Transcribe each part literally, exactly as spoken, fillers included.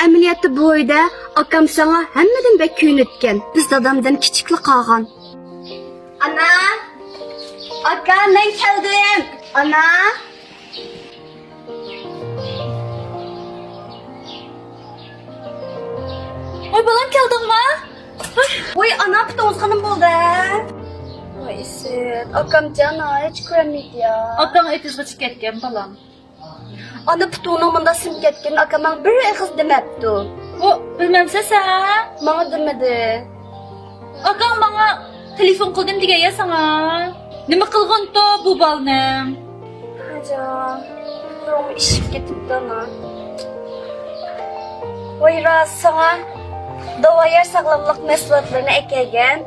ئەمەلىيەتتە بۇ ئۆيدە ئاكام ساڭا ھەممىدىن بەك كۆيۈنىدىكەن. بىز دادامدىن كىچىكلا قالغان. ئانا! ئاكا، مەن كەلدىم! ئانا! ۋاي بالام، كەلدىڭما؟ ۋاي ئانا، پۇتۇڭ سىنغىنىم بولدى. ۋاي ئىسىت، ئاكامجان ھېچ كۆرمىدى يا. ئاكاڭ ئېتىزغا چىقىپ كەتكەن بالام. ئانا، پۇتۇڭنىڭ مۇنداق سىنىپ كەتكىنىنى ئاكام ماڭا بىر ئېغىز دېمەپتۇ. ئۇ، بىلمەمسەن سەن؟ ماڭا دېمىدى. ئاكاڭ ماڭا تېلېفون قىلدىم دېگەن يا ساڭا. نېمە قىلغىنىتۇ بۇ بالىنى؟ ھاجان، پۇتۇڭ ئىششىپ كېتىپتۇ ئانا. ۋاي راست ساڭا داۋايار ساغلاملىق مەھسۇلاتلىرىنى ئەكەلگەن.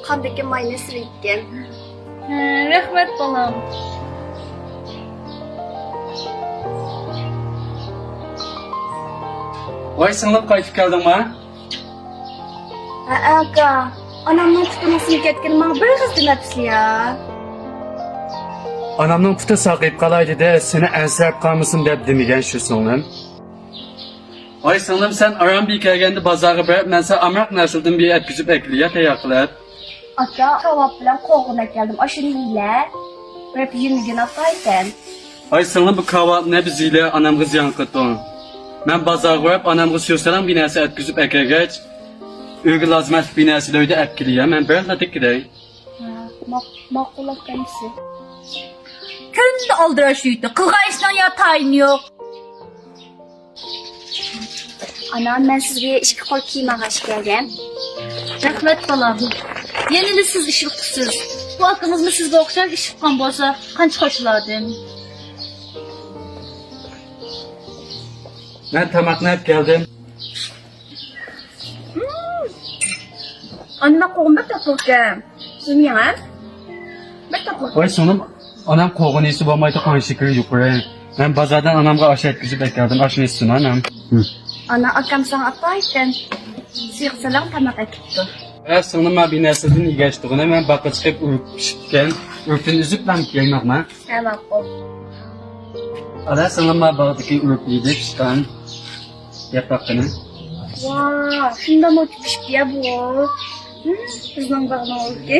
قاندىكى ماينى سېلىپتىكەن. ھە، رەھمەت بالام. ۋاي سىڭلىم، قايتىپ كەلدىڭما؟ ھەئە ئاكا، ئانامنىڭ پۇتىنىڭ سىنىپ كەتكىنىنى ماڭا بىر ئېغىز دېمەپسىز يا. ئانامنىڭ پۇتى ساقىيىپ قالاي دېدى، سېنى ئەنسىرەپ قالمىسۇن دەپ دېمىگەن شۇ سىڭلىم. ۋاي سىڭلىم، سەن ئاران بىر كەلگەندە بازارغا بېرىپ، مەن ساڭا ئامراق نەرسىلەردىن بىر ئەتكۈزۈپ ئەكېلىيە تەييار قىلىپ. ئاكا، كاۋاپ بىلەن قوغۇن ئەكەلدىم، ئاشۇنى يېيىلە. بېرىپ يېمىگىن ئاكا ئايتەن. ۋاي سىڭلىم، بۇ كاۋاپنى بىز يېيىلە، ئانامغا زىيان قىلىدۇ. مەن بازارغا بېرىپ، ئانامغا سۈرسەلەڭ بىر نەرسە ئەتكۈزۈپ ئەكەلگەچ، ئۆيگە لازىمەتلىك بىر نەرسىلەر ئۆيدە ئەپ كېلىيە، مەن بىرلا كىرەي. ھە، ماق-، ماقۇل ئاكا ئەمىسە. كۈندە ئالدىراش يۈرىدۇ، قىلغان ئىشنىڭ يا تايىنى يوق. ئانا، مەن سىزگە ئىككى قول كىيىم ئالغاچ كەلگەن. رەھمەت بالام. يەنىلا سىز ئىش ئۇقىسىز. بۇ ئاكىڭىزمۇ سىزگە ئوخشاش ئىش ئۇققان بولسا قانچە خوش بولاتتىم. مەن تاماقنى ئەپ كەلدىم. ئانا، قوغۇن بەك تاتلىق ئىكەن. سىزنىڭ ھە؟ بەك تاتلىق. ۋاي سىڭلىم، ئانام قوغۇن يېسە بولمايدۇ، قان شېكىرى يۇقىرى. مەن بازاردىن ئانامغا ئاش يەتكۈزۈپ ئەكەلدىم، ئاشنى يېسۇن ئانام. ھە. ئانا، ئاكام ساڭا ئاپايتتىن سىيىق سالام تاماق ئەكىپتۇ. ھە سىڭلىم، مانا بىر نەرسىدىن يېگەچتۇغىنى، مەن باغقا چىقىپ ئۇرۇق پىشىپتىكەن. ئۇرۇقتىن ئۈزۈپ مەن كېلەي ماقما. ھە، ماقۇل. ئانا، سىڭلىم، مانا باغدىكى ئۇرۇق يېدى، پىشقان. ياپراققىنى. ۋاھ، شۇنداقمۇ پىشىپتۇ يا بۇ. ھىم، بىزنىڭ باغنىڭ ئۇرۇقى.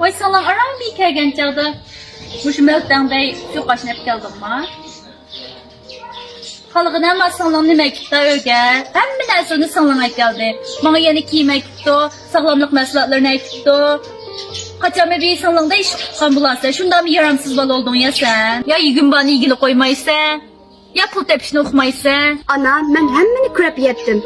ۋاي سىڭلىڭ ئاران بىر كەلگەن چاغدا مۇشۇ مەلتەڭدەي سۇيۇقئاشنى ئەپ كەلدىڭما؟ قالغىنى ئەمما سىڭلىڭ نېمە ئەكىپتۇ ئۆيگە؟ ھەممە نەرسىنى سىڭلىڭ ئەكەلدى. ماڭا يەنە كىيىم ئەكىپتۇ، ساغلاملىق مەھسۇلاتلىرىنى ئەكىپتۇ. قاچانمۇ بىر سىڭلىڭدە ئىش تۇتقان بولارسەن، شۇنداقمۇ يارامسىز بالا بولدۇڭ يا سەن؟ يا يېگىن بارنى يېگىلى قويمايسەن، يا پۇل تېپىشنى ئۇقمايسەن. ئانا، مەن ھەممىنى كۆرۈپ يەتتىم.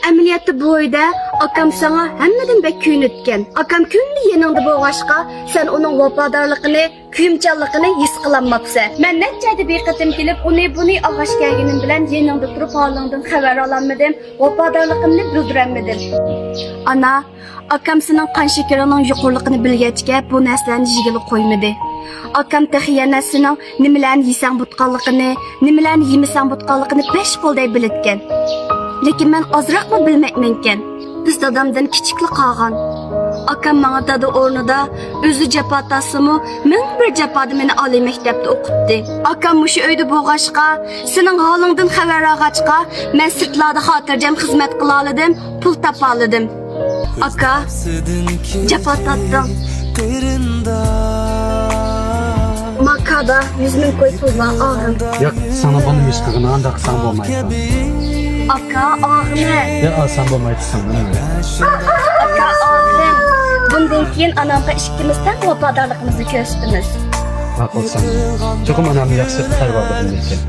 ئەمەلىيەتتە بۇ ئۆيدە ئاكام ساڭا ھەممىدىن بەك كۆيۈنىدىكەن. ئاكام كۈندە يېنىڭدا بولغاچقا، سەن ئۇنىڭ ۋاپادارلىقىنى، كۆيۈمچانلىقىنى ھېس قىلالماپسەن. مەن نەچچە ئايدا بىر قېتىم كېلىپ، ئۇنى بۇنى ئالغاچ كەلگىنىم بىلەن يېنىڭدا تۇرۇپ ھالىڭدىن خەۋەر ئالالمىدىم، ۋاپادارلىقىمنى بىلدۈرەلمىدىم. ئانا، ئاكام سېنىڭ قان شېكىرىڭنىڭ يۇقىرىلىقىنى بىلگەچكە، بۇ نەرسىلەرنى يېگىلى قويمىدى. ئاكام تېخى يەنە سېنىڭ نېمىلەرنى يېسەڭ بوتقانلىقىنى، نېمىلەرنى يېمىسەڭ بوتقانلىقىنى بەش قولدەك بىلىدىكەن. لېكىن مەن ئازراقمۇ بىلمەيمەنكەن. بىز دادامدىن كىچىكلا قالغان. ئاكام ماڭا دادا ئورنىدا ئۆزى جاپا تارتسىمۇ، مىڭ بىر جاپادا مېنى ئالىي مەكتەپتە ئوقۇتتى. ئاكام مۇشۇ ئۆيدە بولغاچقا، سېنىڭ ھالىڭدىن خەۋەر ئالغاچقا، مەن سىرتلاردا خاتىرجەم خىزمەت قىلالىدىم، پۇل تاپالىدىم. ئاكا، جاپا تارتتىڭ. ماكادا يۈز مىڭ كوي پۇل بار، ئاغىم. ياق، ساڭا بۇنى مىس قىلغىنى ئانداق قىلساڭ بولمايدۇ. ئاكا، ئاغىنى. يا، ئالسام بولمايدۇ ساڭا. ئاكا، ئاغىنى. بۇندىن كېيىن ئانامغا ئىككىمىز تەڭ ۋاپادارلىقىمىزنى كۆرسىتىمىز. ماقۇل ساڭا. چوقۇم ئانامنى ياخشى قەرۋا بىلىدىكەن.